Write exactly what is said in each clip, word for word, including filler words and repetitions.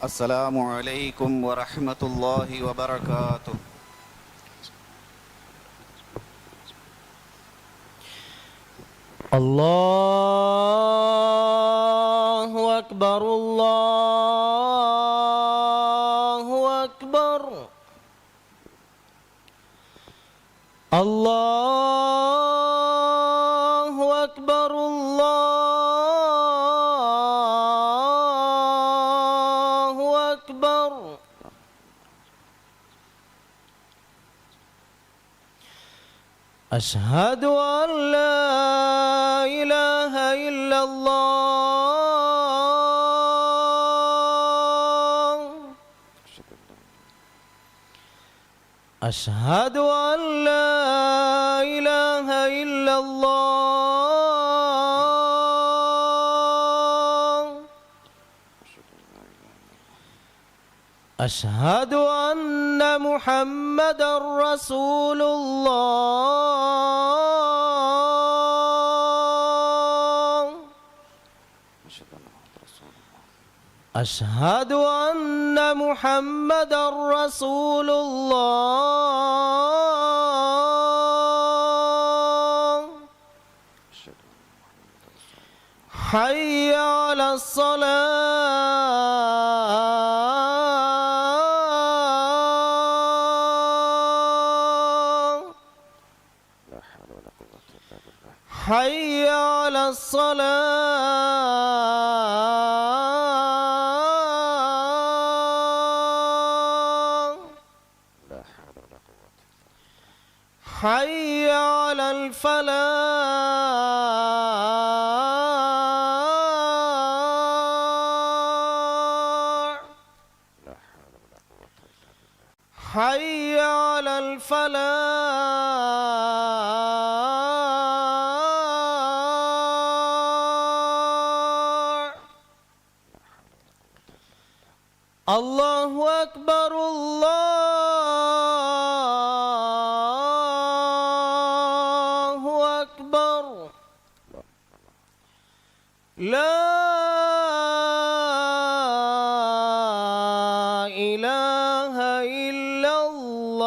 السلام عليكم ورحمة الله وبركاته. الله أكبر، الله أكبر. الله أكبر، الله أكبر. أشهد أن لا إله إلا الله. أشهد أن لا إله إلا الله. أشهد أن محمدا رسول الله. أشهد أن محمدا رسول الله. حي على الصلاة. لا حول ولا قوة إلا بالله. حي على الصلاة. لا حول ولا قوة إلا بالله. حي على الفلاح. لا حول ولا قوة إلا بالله. حي على الفلاح. الله أكبر، الله أكبر. لا إله إلا الله.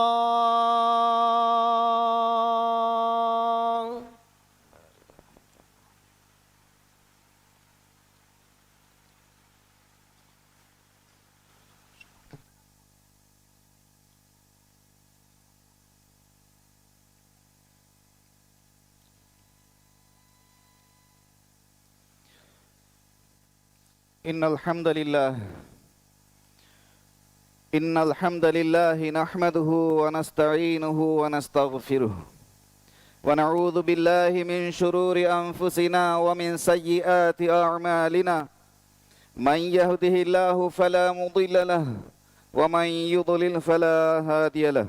إن الحمد لله، إن الحمد لله نحمده ونستعينه ونستغفره، ونعوذ بالله من شرور أنفسنا ومن سيئات أعمالنا. من يهده الله فلا مضل له، ومن يضلل فلا هادي له.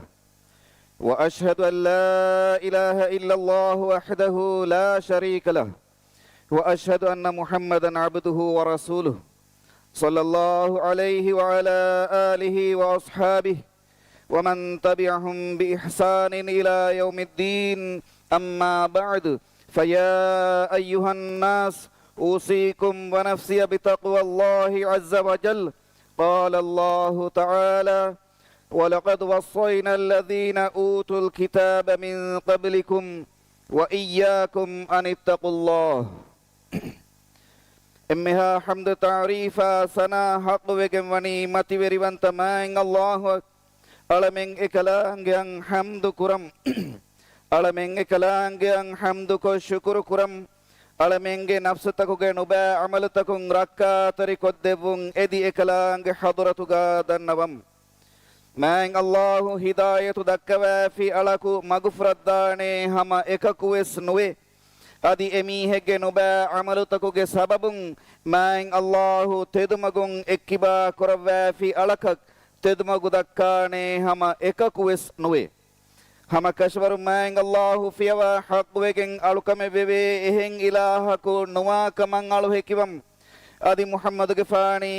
وأشهد أن لا إله إلا الله وحده لا شريك له، وأشهد أن محمدا عبده ورسوله، صلى الله عليه وعلى آله وأصحابه ومن تبعهم بإحسان إلى يوم الدين. أما بعد، فيا أيها الناس، أوصيكم ونفسي بتقوى الله عز وجل. قال الله تعالى: ولقد وصينا الذين أوتوا الكتاب من قبلكم وإياكم أن اتقوا الله. އެންމެހާ ޙަމްދު ތަޢުރީފާ ސަނާ ޙައްޤުވެގެން ވަނީ މަތިވެރިވަންތަ މާތް ﷲ. އަޅަމެން އެކަލާނގެއަށް ޙަމްދު ކުރަމް. އަޅަމެން އެކަލާނގެއަށް ޙަމްދުކޮށް ޝުކުރު ކުރަމް. އަޅަމެންގެ ނަފްސުތަކުގެ ނުބައި ޢަމަލުތަކުން ރައްކާތެރިކޮށްދެއްވުން އެދި އެކަލާނގެ ޙަޟުރަތުގަ ދަންނަވަމް. މާތް ﷲ ހިދާޔަތު ދައްކަވާފި އަޅަކު މަގުފުރައްދާނޭ ހަމަ އެކަކުވެސް ނުވޭ. އަދި އެމީހެއްގެ ނުބައި ޢަމަލުތަކުގެ ސަބަބުން މާތް ﷲ ތެދުމަގުން އެއްކިބާ ކުރައްވާފި އަޅަކަށް ތެދުމަގު ދައްކާނޭ ހަމަ އެކަކުވެސް ނުވޭ. ހަމަ ކަށަވަރުން މާތް ﷲ ފިޔަވާ ޙައްޤުވެގެން އަޅުކަމެއް ވެވޭ އެހެން އިލާހަކު ނުވާ ކަމަށް އަޅު ހެކިވަމް. އަދި މުޙައްމަދުގެފާނީ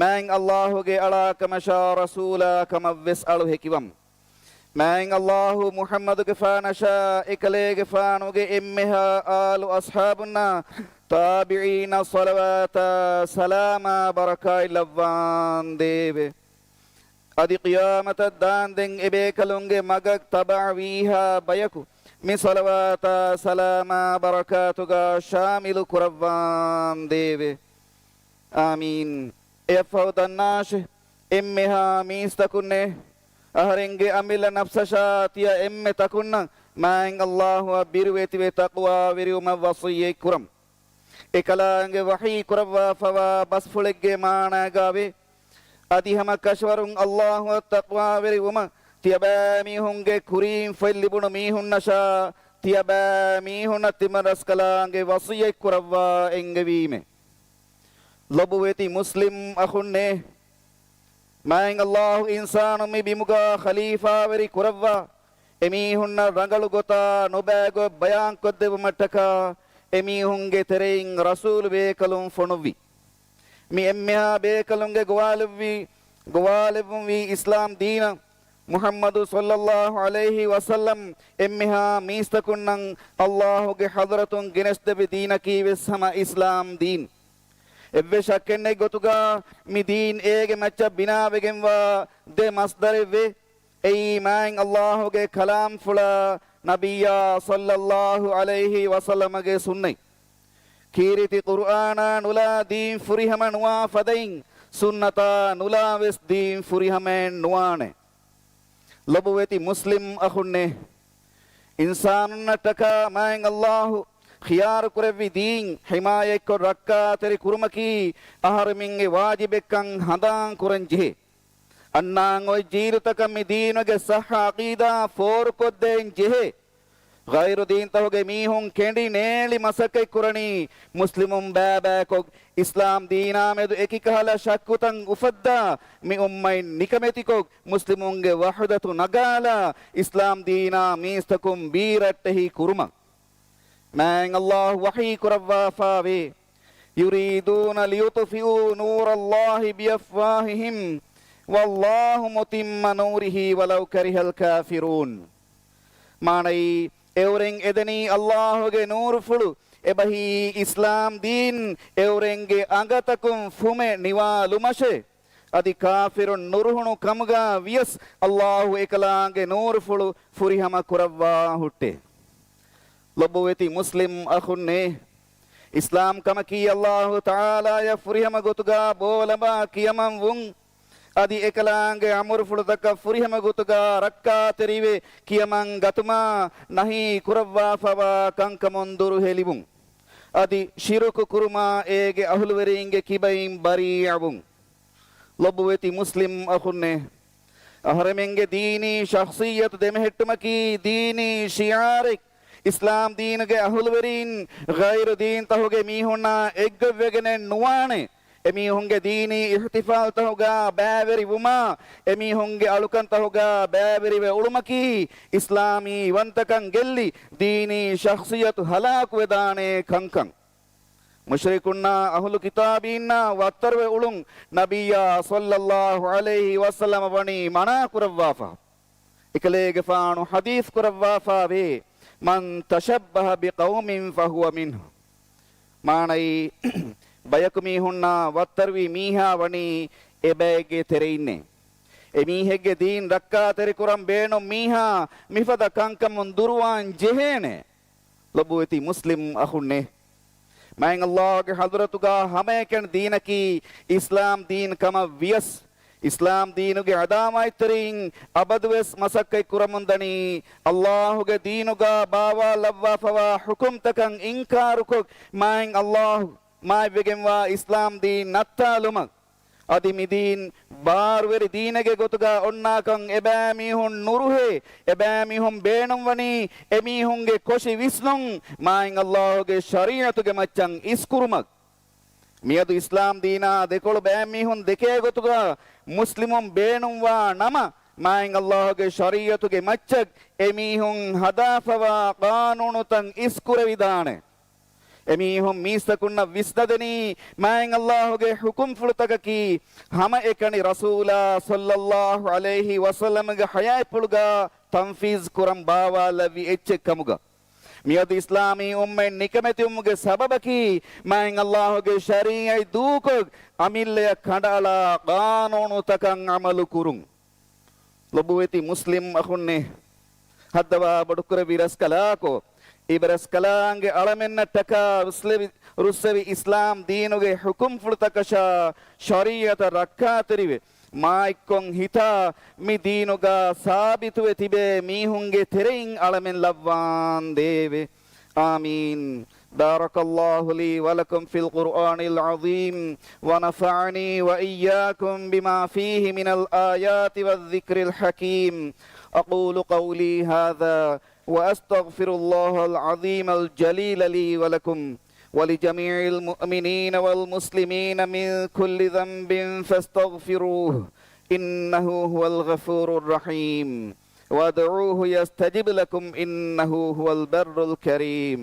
މާތް ﷲ ގެ އަޅާ ކަމަށާ ރަސޫލާ ކަމަށް ވެސް އަޅު ހެކިވަމް. މާތް ﷲ މުޙައްމަދުގެފާނަށާ އެކަލޭގެފާނުގެ އެންމެހާ އާލު އަޞްޙާބުންނާ ތާބިޢީންނަށް ޞަލަވާތާ ސަލާމާ ބަރަކާތް ލައްވާނދޭވެ. އަދި ޤިޔާމަތަށް ދާންދެން އެބޭކަލުންގެ މަގަށް ތަބަޢަވީހާ ބަޔަކު މި ޞަލަވާތާ ސަލާމާ ބަރަކާތުގަ ޝާމިލު ކުރައްވާނދޭވެ. އާމީން. އެއަށްފަހު ދަންނާށެ، އެންމެހާ މީސްތަކުންނޭ، އަހަރެންގެ އަމިއްލަ ނަފްސަށާ ތިޔަ އެންމެ ތަކުންނަށް މާތް ﷲ އަށް ބިރުވެތިވެ ތަޤްވާވެރިވުމަށް ވަޞިއްޔަތް ކުރަން. އެކަލާނގެ ވަޙީ ކުރައްވާފަވާ ބަސްފުޅެއްގެ މާނާގައިވޭ. އަދި ހަމަ ކަށަވަރުން ﷲ އަށް ތަޤްވާވެރިވުމަށް ތިޔަބައިމީހުންގެ ކުރީން ފޮތް ލިބުނު މީހުންނަށާ ތިޔަބައިމީހުންނަށް ތިމަންރަސްކަލާނގެ ވަޞިއްޔަތް ކުރައްވާ އެންގެވީމެ. ލޮބުވެތި މުސްލިމް އަޚުންނޭ! މާތް ﷲ އިންސާނުން މި ބިމުގަ ޚަލީފާވެރި ކުރައްވާ، އެމީހުންނަށް ރަނގަޅު ގޮތާ ނުބައި ގޮތް ބަޔާންކޮށްދެއްވުމަށްޓަކާ، އެމީހުންގެ ތެރެއިން ރަސޫލު ބޭކަލުން ފޮނުއްވި. މި އެންމެހާ ބޭކަލުންގެ ގޮވާލެއްވި، ގޮވާލެއްވުންވީ އިސްލާމް ދީނަށް، މުޙައްމަދު ޞައްލައްލާހު ޢަލައިހި ވަސައްލަމް އެންމެހާ މީސްތަކުންނަށް ﷲގެ ޙަޟްރަތުން ގެނެސްދެއްވި ދީނަކީވެސް ހަމަ އިސްލާމް ދީން. އެއްވެސް ޝައްކެއްނެތް ގޮތުގަ މި ދީން އޭގެ މައްޗަށް ބިނާވެގެންވާ ދެ މަޞްދަރެއްވޭ. އެއީ މާތް ﷲގެ ކަލާމްފުޅާ ނަބިއްޔާ ޞައްލައްލާހު ޢަލައިހި ވަސައްލަމަގެ ސުންނަތް. ކީރިތި ޤުރުއާނާ ނުލާ ދީން ފުރިހަމަ ނުވާ ފަދައިން، ސުންނަތާ ނުލާވެސް ދީން ފުރިހަމައެއް ނުވާނެ. ލޮބުވެތި މުސްލިމް އަޚުންނޭ! އިންސާނުންނަށްޓަކާ މާތް ﷲ ޚިޔާރުކުރެއްވި ދީން ޙިމާޔަތްކޮށް ރައްކާތެރި ކުރުމަކީ އަހަރުމެންގެ ވާޖިބެއްކަން ހަނދާން ކުރަން ޖެހޭ. އަންނާން އޮތް ޖީލުތަކަށް މި ދީނުގެ ޞައްޙަ ޢަޤީދާ ފޯރުކޮށްދޭން ޖެހޭ. ޣައިރު ދީންތަހުގެ މީހުން ކެނޑި ނޭޅި މަސައްކަތް ކުރަނީ، މުސްލިމުން ބައިބައިކޮށް، އިސްލާމް ދީނާމެދު އެކިކަހަލަ ޝައްކުތައް އުފައްދާ، މި އުއްމަތް ނިކަމެތިކޮށް، މުސްލިމުންގެ ވަޙުދަތު ނަގާލާ، އިސްލާމް ދީނާ މީސްތަކުން ބީރައްޓެހި ކުރުމަށް. މާތް ﷲ ވަޙީ ކުރައްވާފާވޭ، يريدون ليطفئوا نور الله بأفواههم والله متم نوره ولو كره الكافرون. މާނައީ، އެއުރެން އެދެނީ ﷲގެ ނޫރުފުޅު، އެބަހީ އިސްލާމް ދީން، އެއުރެންގެ އަނގަތަކުން ފުމެ ނިވާލުމަށޭ. އަދި ކާފިރުން ނުރުހުނު ކަމުގަ ވިޔަސް ﷲ އެކަލާނގެ ނޫރުފުޅު ފުރިހަމަ ކުރައްވާ ހުއްޓޭ. ލޮބުވެތި މުސްލިމް އަޚުންނޭ! އިސްލާމް ކަމަކީ ﷲ ތަޢާލާޔަށް ފުރިހަމަ ގޮތުގަ ބޯލަބާ ކިޔަމަންވުން، އަދި އެކަލާނގެ އަމުރުފުޅުތަކަށް ފުރިހަމަ ގޮތުގަ ރައްކާތެރިވެ ކިޔަމަން ގަތުމާ، ނަހީ ކުރައްވާފަވާ ކަންކަމުން ދުރުހެލިވުން، އަދި ޝިރުކު ކުރުމާ އޭގެ އަހުލުވެރީންގެ ކިބައިން ބަރީއަވުން. ލޮބުވެތި މުސްލިމް އަޚުންނޭ! އަހަރެމެންގެ ދީނީ ޝަޚްޞިއްޔަތު ދެމެހެއްޓުމަކީ ދީނީ ޝިޢާރެއް. އިސްލާމް ދީނުގެ އަހުލުވެރީން ޣައިރު ދީންތަހުގެ މީހުންނާ އެއްގޮތްވެގެނެއް ނުވާނެ. އެމީހުންގެ ދީނީ އިޙްތިފާލްތަހުގަ ބައިވެރިވުމާ، އެމީހުންގެ އަޅުކަންތަހުގަ ބައިވެރިވެ އުޅުމަކީ، އިސްލާމީ ވަންތަކަން ގެއްލި، ދީނީ ޝަޚްޞިއްޔަތު ހަލާކުވެދާނޭ ކަންކަން. މުޝްރިކުންނާ އަހުލު ކިތާބީންނާ ވައްތަރުވެ އުޅުން ނަބިއްޔާ ޞައްލައްލާހު ޢަލައިހި ވަސައްލަމަ ވަނީ މަނާ ކުރައްވާފަ. އެކަލޭގެފާނު ޙަދީޘް ކުރައްވާފާވޭ، مَنْ تَشَبَّهَ بِقَوْمٍ فَهُوَ مِنْهُمْ. މާނައީ، ބަޔަކު މީހުންނާ ވައްތަރުވި މީހާ ވަނީ އެބައެއްގެ ތެރެއިންނޭ. އެމީހެއްގެ ދީން ރައްކާތެރިކުރަން ބޭނުން މީހާ މިފަދަ ކަންކަމުން ދުރުވާން ޖެހޭނެ. ލޮބުވެތި މުސްލިމް އަޚުންނޭ! މާތް ﷲގެ ޙަޟްރަތުގަ ހަމައެކަނި ދީނަކީ އިސްލާމް ދީން ކަމަށް ވިޔަސް، އިސްލާމް ދީނުގެ ޢަދާވާތްތެރިން އަބަދުވެސް މަސައްކަތް ކުރަމުންދަނީ، ﷲގެ ދީނުގަ ބާވާލައްވާފަވާ ޙުކުމްތަކަށް އިންކާރުކޮށް، މާތް ﷲ މާތްވެގެންވާ އިސްލާމް ދީން ނައްތާލުމަށް. އަދި މިދީން ބާރުވެރި ދީނެއްގެ ގޮތުގަ އޮންނާކަން އެބައިމީހުން ނުރުހޭ، އެބައިމީހުން ބޭނުންވަނީ އެމީހުންގެ ކޮށި ވިސްނުން މާތް ﷲގެ ޝަރީޢަތުގެ މައްޗަށް އިސްކުރުމަށް. މިއަދު އިސްލާމް ދީނާ ދެކޮޅު ބައިމީހުން ދެކޭ ގޮތުގަ މުސްލިމުން ބޭނުންވާ ނަމަ، މާތް ﷲގެ ޝަރީޢަތުގެ މައްޗަށް އެމީހުން ހަދާފަވާ ޤާނޫނުތައް އިސްކުރެވިދާނެ. އެމީހުން މީސްތަކުންނަށް ވިސްނަދެނީ، މާތް ﷲގެ ޙުކުމްފުޅުތަކަކީ ހަމައެކަނި ރަސޫލާ ޞައްލައްލާހު ޢަލައިހި ވަސައްލަމަގެ ޙަޔާތްޕުޅުގަ ތަންފީޒު ކުރަން ބާވާލެއްވި އެއްޗެއް ކަމުގަ. މިއަދު އިސްލާމީ އުއްމަތް ނިކަމެތިވުމުގެ ސަބަބަކީ މާތް ﷲ ގެ ޝަރީޢަތް ދޫކޮށް، އަމިއްލަޔަށް ކަނޑައަޅާ ޤާނޫނުތަކަށް ޢަމަލު ކުރުން. ލޮބުވެތި މުސްލިމް އަޚުންނޭ! ހައްދަވާ ބޮޑުކުރެއްވި ރަސްކަލާކޯ، އިބަރަސްކަލާނގެ އަޅަމެންނަށްޓަކާ ރުއްސެވި، ރުއްސެވި އިސްލާމް ދީނުގެ ޙުކުމްފުޅުތަކަށާ ޝަރީޢަތަށް ރައްކާތެރިވެ، މާތްކޮށް ހިތާ މި ދީނުގަ ސާބިތުވެ ތިބޭ މީހުންގެ ތެރެއިން އަޅަމެން ލައްވާނދޭވެ. آمين. بارك الله لي ولكم في القرآن العظيم، ونفعني وإياكم بما فيه من الآيات والذكر الحكيم. أقول قولي هذا وأستغفر الله العظيم الجليل لي ولكم ولجميع المؤمنين والمسلمين من كل ذنب فاستغفروه، إنه هو الغفور الرحيم. وادعوه يستجب لكم، إنه هو البر الكريم.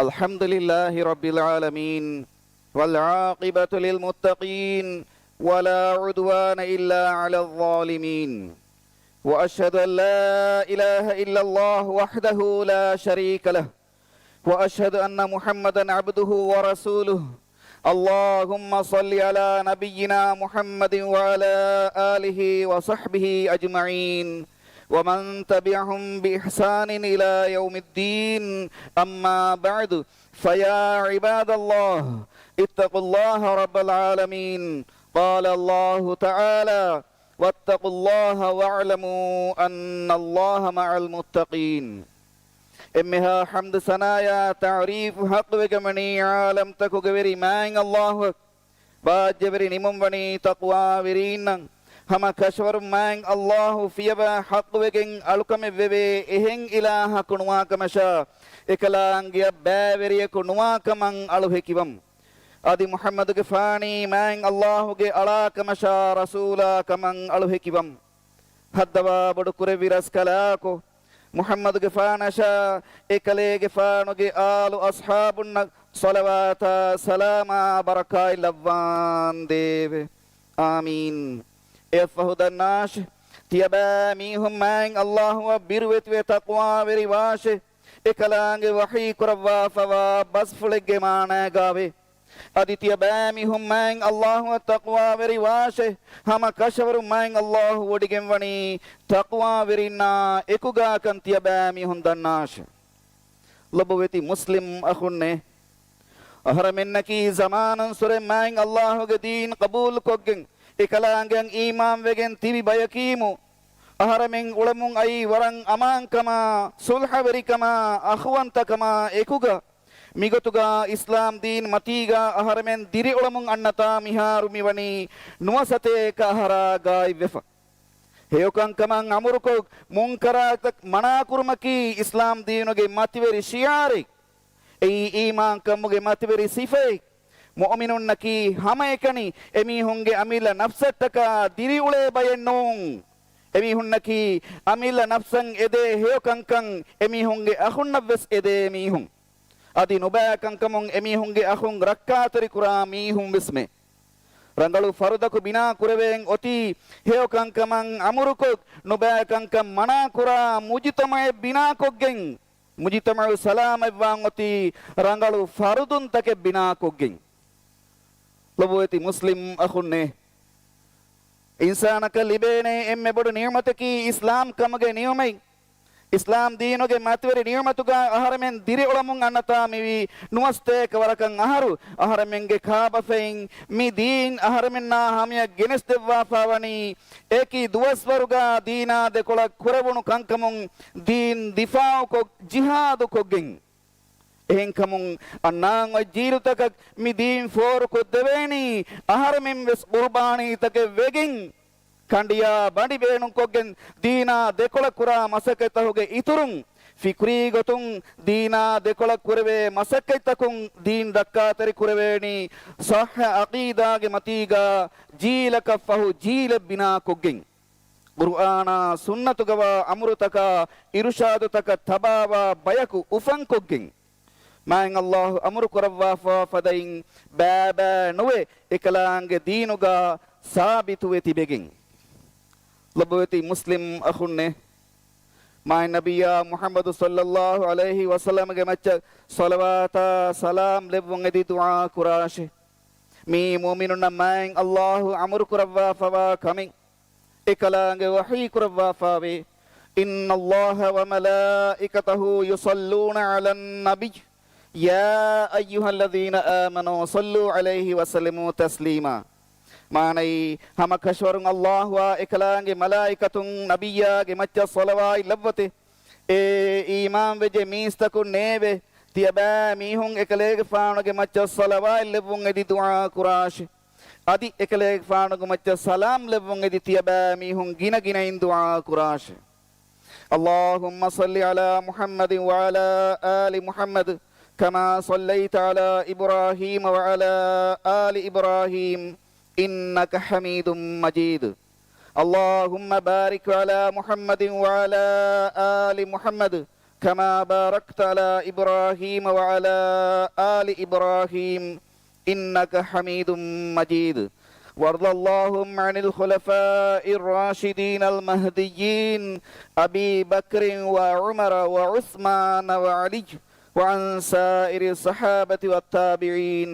الحمد لله رب العالمين، والعاقبة للمتقين، ولا عدوان إلا على الظالمين. وأشهد أن لا إله إلا الله وحده لا شريك له، وأشهد أن محمدا عبده ورسوله. اللهم صل على نبينا محمد وعلى آله وصحبه أجمعين، ومن تبعهم بإحسان إلى يوم الدين. أما بعد، فيا عباد الله، اتقوا الله رب العالمين. قال الله تعالى: واتقوا الله واعلموا أن الله مع المتقين. އެންމެހާ ޙަމްދު ސަނާޔާ ތަޢުރީފު ޙައްޤުވެގެންވަނީ ޢާލަމްތަކުގެ ވެރި މާތް ﷲ އަށް. ބާއްޖަވެރި ނިމުންވަނީ ތަޤްވާވެރީންނަށް. ހަމަ ކަށަވަރުން މާތް ﷲ ފިޔަވާ ޙައްޤުވެގެން އަޅުކަމެއްވެވޭ އެހެން އިލާހަކު ނުވާކަމަށާ، އެކަލާނގެއަށް ބައިވެރިޔަކު ނުވާކަމަށް އަޅުހެކިވަން. އަދި މުޙައްމަދުގެފާނީ މާތް ﷲ ގެ އަޅާކަމަށާ ރަސޫލާކަމަށް އަޅުހެކިވަން. ހައްދަވާ ބޮޑު ކުރެއްވި ރަސްކަލާކޮ، މުޙައްމަދުގެފާނަށާ އެކަލޭގެފާނުގެ އާލު އަޞްޙާބުންނަށް ޞަލަވާތާ ސަލާމާ ބަރަކާތް ލައްވާނދޭވެ. އާމީން. އެއަށްފަހު ދަންނާށެ، ތިޔަބައިމީހުން މާތް ﷲ އަށް ބިރުވެތިވެ ތަޤްވާވެރިވާށެ. އެކަލާނގެ ވަޙީ ކުރައްވާފަވާ ބަސްފުޅެއްގެ މާނައިގާވޭ. އަދި ތިޔަބައިމީހުން މާތް ﷲ އަށް ތަޤްވާވެރިވާށެ. ހަމަ ކަށަވަރުން މާތް ﷲ ވޮޑިގެންވަނީ ތަޤްވާވެރިންނާ އެކުގާކަން ތިޔަބައިމީހުން ދަންނާށެ. ލޮބުވެތި މުސްލިމް އަޚުންނޭ! އަހަރެމެންނަކީ ޒަމާނުންސުރެ މާތް ﷲ ގެ ދީން ޤަބޫލުކޮށްގެން، އެކަލާނގެއަށް އީމާންވެގެން ތިބި ބަޔަކީމު، އަހަރެމެން އުޅެމުން އައީ ވަރަށް އަމާންކަމާ، ޞުލްޙަވެރިކަމާ، އަޚުވަންތަކަމާ އެކުގަ. މިގޮތުގަ އިސްލާމް ދީން މަތީގަ އަހަރެމެން ދިރިއުޅެމުން އަންނަތާ މިހާރު މިވަނީ ނުވަސަތޭކަ އަހަރާ ގާތްވެފަ. ހެޔޮކަންކަމަށް އަމުރުކޮށް، މުންކަރާތައް މަނާކުރުމަކީ އިސްލާމް ދީނުގެ މަތިވެރި ޝިޢާރެއް. އެއީ އީމާންކަމުގެ މަތިވެރި ސިފައެއް. މުއުމިނުންނަކީ ހަމައެކަނި އެމީހުންގެ އަމިއްލަ ނަފްސަށްޓަކާ ދިރިއުޅޭ ބައެއް ނޫން. އެމީހުންނަކީ އަމިއްލަ ނަފްސަށް އެދޭ ހެޔޮކަންކަން އެމީހުންގެ އަޚުންނަށްވެސް އެދޭ މީހުން. އަދި ނުބައިކަންކަމުން އެމީހުންގެ އަޚުން ރައްކާތެރިކުރާ މީހުންވެސްމެ. ރަނގަޅު ފަރުދަކު ބިނާކުރެވޭން އޮތީ ހެޔޮކަންކަމަށް އަމުރުކޮށް، ނުބައިކަންކަން މަނާކުރާ މުޖުތަމަޢެއް ބިނާކޮށްގެން. މުޖުތަމަޢު ސަލާމަތްވާން އޮތީ ރަނގަޅު ފަރުދުންތަކެއް ބިނާކޮށްގެން. ލޮބުވެތި މުސްލިމް އަޚުންނޭ! އިންސާނަކަށް ލިބޭނޭ އެންމެ ބޮޑު ނިޢުމަތަކީ އިސްލާމް ކަމުގެ ނިޢުމަތް. އިސްލާމް ދީނުގެ މަތިވެރި ނިޢުމަތުގަ އަހަރެމެން ދިރިއުޅެމުން އަންނަތާ މިވީ ނުވަސަތޭކަ ވަރަކަށް އަހަރު. އަހަރެމެންގެ ކާބަފައިން މި ދީން އަހަރެމެންނާ ހަމަޔަށް ގެނެސްދެއްވާފާވަނީ އެކި ދުވަސްވަރުގަ ދީނާ ދެކޮޅަށް ކުރެވުނު ކަންކަމުން ދީން ދިފާޢުކޮށް، ޖިހާދުކޮށްގެން. އެހެންކަމުން އަންނާން އޮތް ޖީލުތަކަށް މި ދީން ފޯރުކޮށްދެވޭނީ އަހަރެމެން ވެސް ޤުރުބާނީތަކެއް ވެގެން. ކަނޑިޔާ ބަނޑި ބޭނުންކޮށްގެން ދީނާ ދެކޮޅަށް ކުރާ މަސައްކަތްތަކުގެ އިތުރުން، ފިކުރީ ގޮތުން ދީނާ ދެކޮޅަށް ކުރެވޭ މަސައްކަތްތަކުން ދީން ރައްކާތެރި ކުރެވޭނީ ޞައްޙަ ޢަޤީދާގެ މަތީގަ ޖީލަކަށް ފަހު ޖީލެއް ބިނާކޮށްގެން. ޤުރުއާނާ ސުންނަތުގަވާ އަމުރުތަކާ އިރުޝާދުތަކަށް ތަބާވާ ބަޔަކު އުފަންކޮށްގެން، މާތް ﷲ އަމުރު ކުރައްވާފާ ފަދައިން ބައިބައި ނުވެ، އެކަލާނގެ ދީނުގަ ސާބިތުވެ ތިބެގެން. ލޮބުވެތި މުސްލިމް އަޚުންނޭ! މާތް ނަބިއްޔާ މުޙައްމަދު ޞައްލައްލާހު ޢަލައިހި ވަސައްލަމްގެ މައްޗަށް ޞަލަވާތާ ސަލާމް ލެއްވުން އެދި ދުޢާ ކުރާށޭ. މީ މުއުމިނުންނަށް މާތް ﷲ އަމުރު ކުރައްވާފަވާ ކަމެއް. އެކަލާނގެ ވަޙީ ކުރައްވާފާވޭ، إن الله وملائكته يصلون على النبي يا أيها الذين آمنوا صلوا عليه وسلموا تسليما. މާނައީ، ހަމަ ކަށަވަރުން ﷲ އާ އެކަލާނގެ މަލާއިކަތުން ނަބިއްޔާގެ މައްޗަށް ޞަލަވާތް ލައްވަތެ. އޭ އީމާންވެއްޖެ މީސްތަކުން ނޭވެ، ތިޔަބައިމީހުން އެކަލޭގެފާނުގެ މައްޗަށް ޞަލަވާތް ލެއްވުން އެދި ދުޢާ ކުރާށި. އަދި އެކަލޭގެފާނުގެ މައްޗަށް ސަލާމް ލެއްވުން އެދި ތިޔަބައިމީހުން ގިނަގިނައިން ދުޢާ ކުރާށި. اللهم صل على محمد وعلى آل محمد كما صليت على إبراهيم وعلى آل إبراهيم إنك حميد مجيد. اللهم بارك على محمد وعلى آل محمد كما باركت على إبراهيم وعلى آل إبراهيم إنك حميد مجيد. وارض اللهم عن الخلفاء الراشدين المهديين أبي بكر وعمر وعثمان وعلي وعن سائر الصحابة والتابعين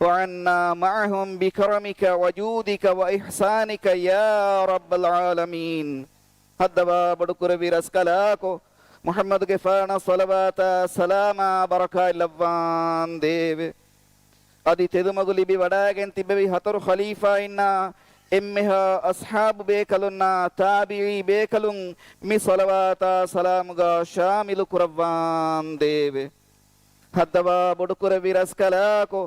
وعنا معهم بكرمك وجودك وإحسانك يا رب العالمين. ހައްދަވާ ބޮޑުކުރެއްވި ރަސްކަލާކޮ، މުޙައްމަދުގެފާނަށް ޞަލަވާތާ ސަލާމާ ބަރަކާތް ލައްވާނދޭވެ. އަދި ތެދުމަގު ލިބި ވަޑައިގެން ތިއްބެވި ހަތަރު ޚަލީފާއިންނާ އެންމެހާ އަޞްޙާބު ބޭކަލުންނާ ތާބިޢީ ބޭކަލުން މި ޞަލަވާތާ ސަލާމުގަ ޝާމިލު ކުރައްވާނދޭވެ. ހައްދަވާ ބޮޑުކުރެއްވި ރަސްކަލާކޮ،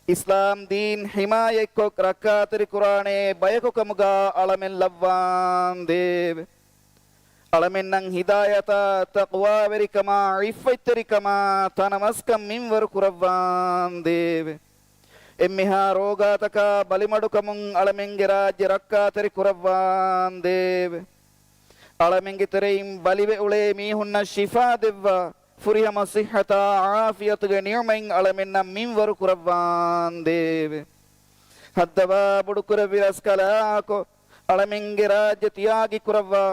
އިސްލާމް ދީން ޙިމާޔަތްކޮށް ރައްކާތެރިކުރާނޭ ބަޔަކު ކަމުގަ އަޅަމެން ލައްވާނދޭވެ. އަޅަމެންނަށް ހިދާޔަތާ، ތަޤްވާވެރިކަމާ، ޢިއްފަތްތެރިކަމާ، ތަނަވަސްކަން މިންވަރު ކުރައްވާނދޭވެ. އެންމެހާ ރޯގާތަކާ ބަލިމަޑުކަމުން އަޅަމެންގެ ރާއްޖެ ރައްކާތެރި ކުރައްވާނދޭވެ. އަޅަމެންގެ ތެރެއިން ބަލިވެ އުޅޭ މީހުންނަށް ޝިފާ ދެއްވާ، ފުރިހަމަ ޞިއްޙަތާ ޢާފިޔަތުގެ ނިޢުމަތް އަޅަމެންނަށް މިންވަރު ކުރައްވާނދޭވެ. ހައްދަވާ ބޮޑުކުރެއްވި ރަސްކަލާކޮ، އަޅަމެންގެ ރާއްޖެ ތިޔާގި ކުރައްވާ،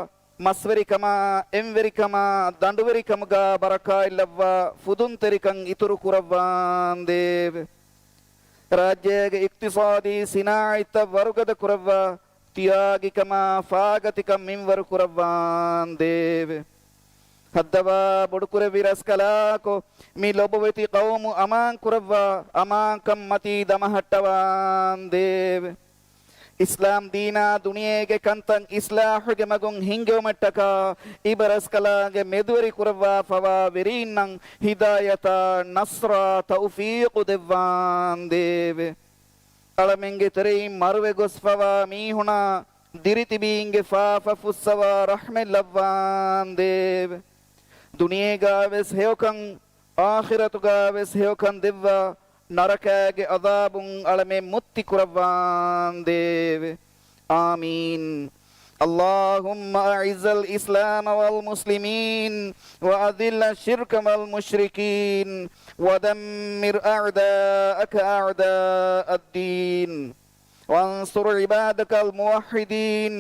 މަސްވެރިކަމާ، އެންވެރިކަމާ، ދަނޑުވެރިކަމުގަ ބަރަކާތްލައްވާ، ފުދުންތެރިކަން އިތުރު ކުރައްވާނދޭވެ. ރާއްޖޭގެ އިޤްތިޞާދީ ސިނާޢަތްތައް ވަރުގަދަ ކުރައްވާ، ތިޔާގިކަމާ، ފާގަތިކަން މިންވަރު ކުރައްވާނދޭވެ. ހައްދަވާ ބޮޑުކުރެއްވި ރަސްކަލާކޮ، މި ލޮބުވެތި ޤައުމު އަމާން ކުރައްވާ، އަމާންކަން މަތީ ދަމަހައްޓަވާނދޭވެ. އިސްލާމް ދީނާ ދުނިޔޭގެ ކަންތައް އިސްލާޙުގެ މަގުން ހިންގެވުމަށްޓަކާ، އިބަރަސްކަލާނގެ މެދުވެރި ކުރައްވާފަވާ ވެރީންނަށް ހިދާޔަތާ، ނަޞްރާ، ތައުފީޤު ދެއްވާނދޭވެ. އަޅަމެންގެ ތެރެއިން މަރުވެ ގޮސްފަވާ މީހުނާ، ދިރިތިބީންގެ ފާފަ ފުއްސަވާ ރަޙްމަތް ލައްވާނދޭވެ. ދުނިޔޭގާވެސް ހެޔޮކަން، އާޚިރަތުގާވެސް ހެޔޮކަން ދެއްވާ، ނަރަކާގެ ޢަޛާބުން އަޅަމެން މުއްތި ކުރައްވާނދޭވެ. އާމީން. اللهم أعز الإسلام والمسلمين وأذل الشرك والمشركين ودمر أعداءك أعداء الدين. وانصر عبادك الموحدين.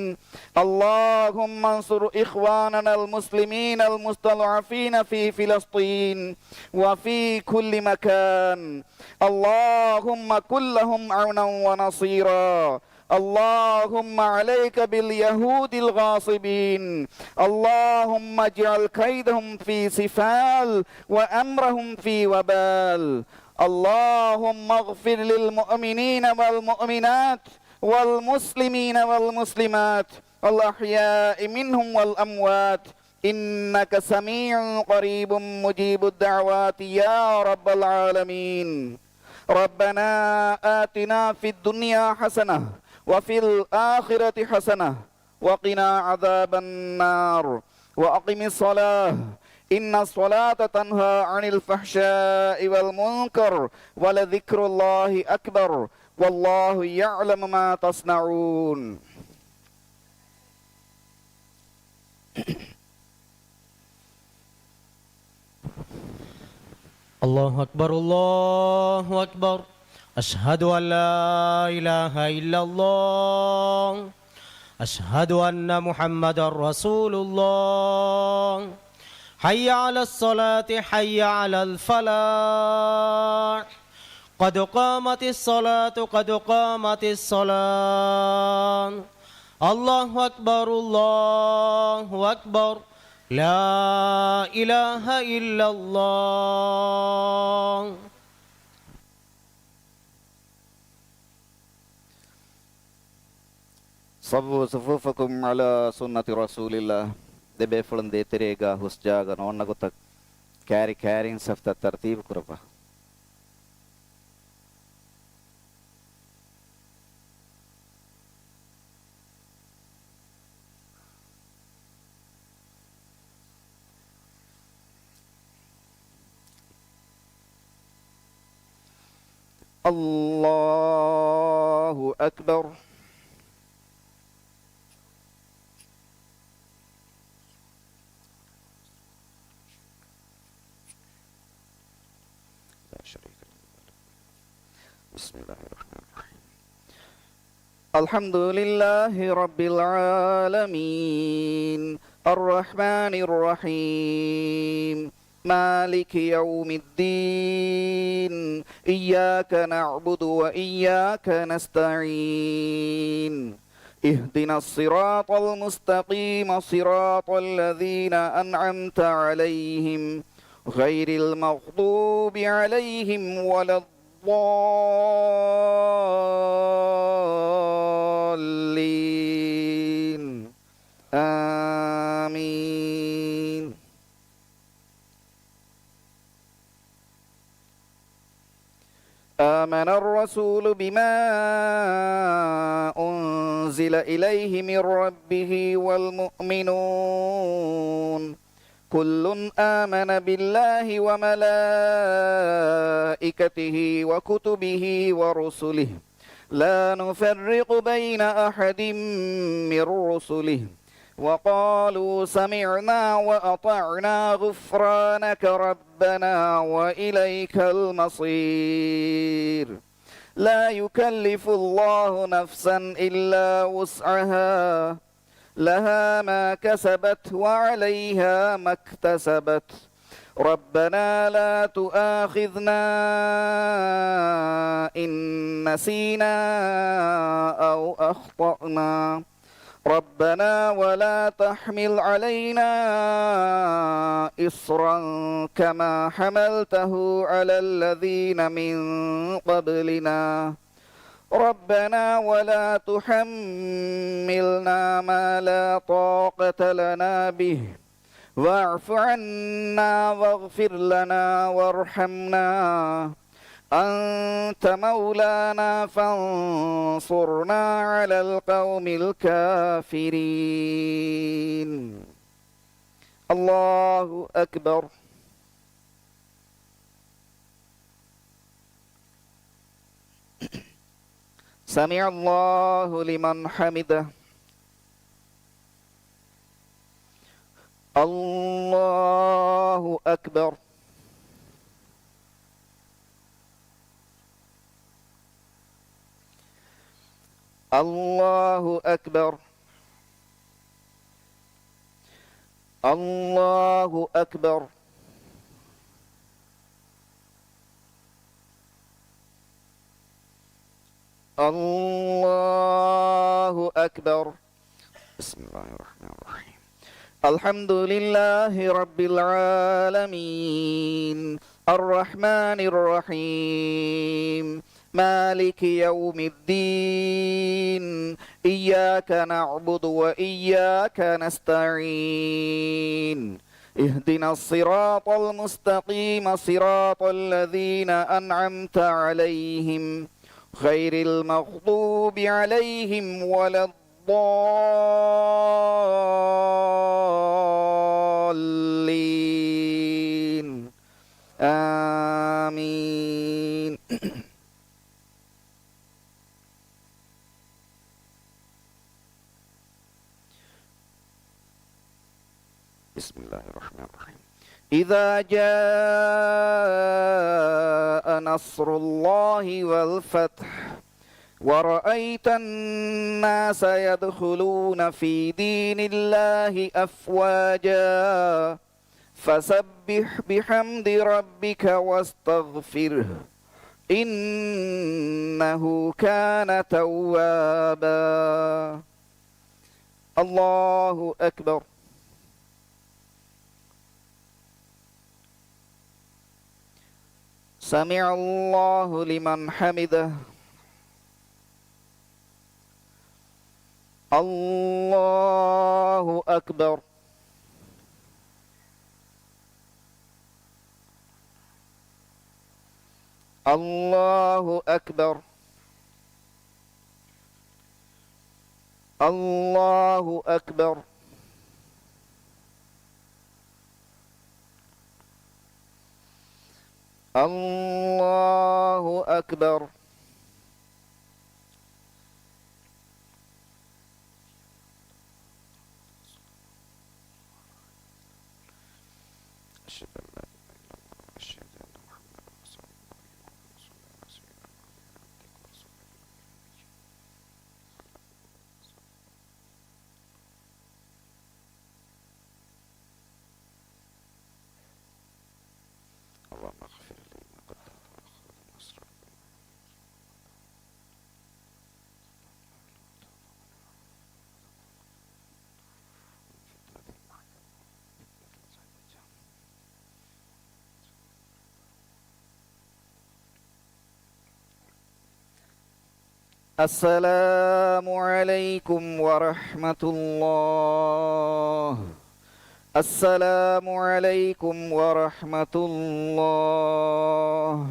اللهم انصر إخواننا المسلمين المستضعفين في فلسطين وفي كل مكان. اللهم كن لهم عونا ونصيرا. اللهم عليك باليهود الغاصبين. اللهم اجعل كيدهم في سفال وأمرهم في وبال. اللهم اغفر للمؤمنين والمؤمنات والمسلمين والمسلمات الأحياء منهم والأموات إنك سميع قريب مجيب الدعوات يا رب العالمين. ربنا آتنا في الدنيا حسنة وفي الآخرة حسنة وقنا عذاب النار. وأقم الصلاة إن الصلاة تنهى عن الفحشاء والمنكر ولذكر الله أكبر والله يعلم ما تصنعون. الله أكبر، الله أكبر. أشهد أن لا إله إلا الله. أشهد أن محمدا رسول الله. حي على الصلاة، حي على الفلاح. قد قامت الصلاة، قد قامت الصلاة. الله أكبر، الله أكبر. لا إله إلا الله. صوّوا صفوفكم على سنة رسول الله. ދެބޭފުޅުން ދޭތެރޭގާ ހުސްޖާގަ ނޯންނަ ގޮތަށް ކާރި ކާރިން ސަފްތައް ތަރްތީބު ކުރައްވާ. الله أكبر. لا شريك له. بسم الله الرحمن الرحيم. الحمد لله رب العالمين. الرحمن الرحيم. مالك يوم الدين. إياك نعبد وإياك نستعين. اهدنا الصراط المستقيم، صراط الذين أنعمت عليهم، غير المغضوب عليهم ولا الضالين. آمين. آمن الرسول بما أنزل إليه من ربه والمؤمنون، كل آمن بالله وملائكته وكتبه ورسله، لا نفرق بين أحد من رسله، وقالوا سمعنا وأطعنا غفرانك ربنا وإليك المصير. لا يكلف الله نفسا إلا وسعها، لها ما كسبت وعليها ما اكتسبت. ربنا لا تؤاخذنا إن نسينا أو أخطأنا. ربنا ولا تحمل علينا إصرا كما حملته على الذين من قبلنا. ربنا ولا تحملنا ما لا طاقة لنا به، واعف عنا واغفر لنا وارحمنا، أنت مولانا فانصرنا على القوم الكافرين. الله أكبر. سمع الله لمن حمده. الله أكبر. الله أكبر. الله أكبر. الله أكبر. بسم الله الرحمن الرحيم. الحمد لله رب العالمين. الرحمن الرحيم. مالك يوم الدين. إياك نعبد وإياك نستعين. اهدنا الصراط المستقيم، صراط الذين أنعمت عليهم، غير المغضوب عليهم ولا الضالين. آمين. بسم الله الرحمن الرحيم. إذا جاء نصر الله والفتح ورأيت الناس يدخلون في دين الله أفواجا فسبح بحمد ربك واستغفره إنه كان توابا. الله أكبر. سمع الله لمن حمده. الله أكبر. الله أكبر. الله أكبر. الله أكبر. أشهد أن لا إله إلا الله، أشهد أن محمدا رسول الله، اللهم صل على سيدنا محمد عبدك ورسولك النبي. اللهم اغفر لي ما قدمت وأخرت وأسررت. السلام عليكم ورحمة الله. السلام عليكم ورحمة الله.